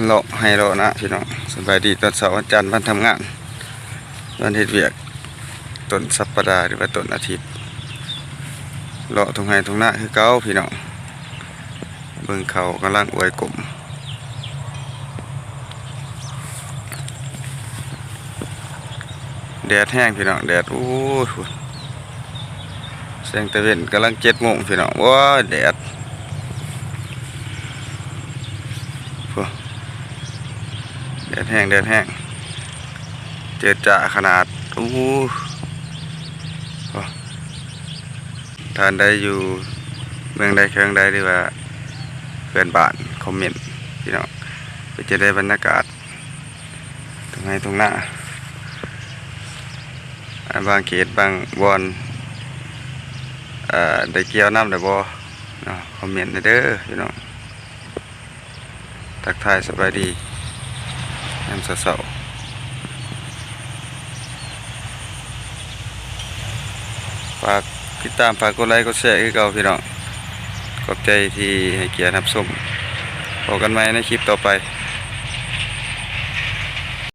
ເລາະໄຮ່ເລາະນາພີ່ນ້ອງ. ສະບາຍດີຕອນເຊົ້າວັນຈັນ ວັນທຳງານ ວັນເຮັດວຽກ ຕົ້ນສັບປະດາ ຫຼືວ່າຕົ້ນອາທິດ. ເລາະທົ່ງໄຮ່ທົ່ງນາຄືເກົ່າພີ່ນ້ອງ. ເບິ່ງເຂົາກຳລັງອວຍກົມ. ແດດແຮງພີ່ນ້ອງ ແດດ ໂອ້ຍ ພຸ້ນ ແສງຕາເວັນກຳລັງເຈັດໂມງພີ່ນ້ອງ. ໂອ້ຍ ແດດ ພຸ້ນ ແດດແຮງ ແດດແຮງ ເຈີດຈ້າຂະໜາດ. ໂອ້ ທ່ານໃດຢູ່ເມືອງໃດແຂວງໃດ ຫຼືວ່າເພື່ອນບ້ານ ຄອມເມັນພີ່ນ້ອງ. ເປັນຈັ່ງໃດບັນຍາກາດທົ່ງໄຮ່ທົ່ງນາ ອ່າ ບາງເຂດບາງບ່ອນ ເອີ ໄດ້ກ່ຽວນຳແລ້ວບໍ່ເນາະ? ຄອມເມັນແດ່ເດີພີ່ນ້ອງ. ທັກທາຍສະບາຍດີຍາມເຊົ້າໆ. ຝາກຕິດຕາມ ຝາກກົດໄລກົດແຊຄືເກົ່າພີ່ນ້ອງ. ຂອບໃຈທີ່ໃຫ້ກຽດຮັບຊົມ. ພົບກັນໃໝ່ໃນຄລິບຕໍ່ໄປ.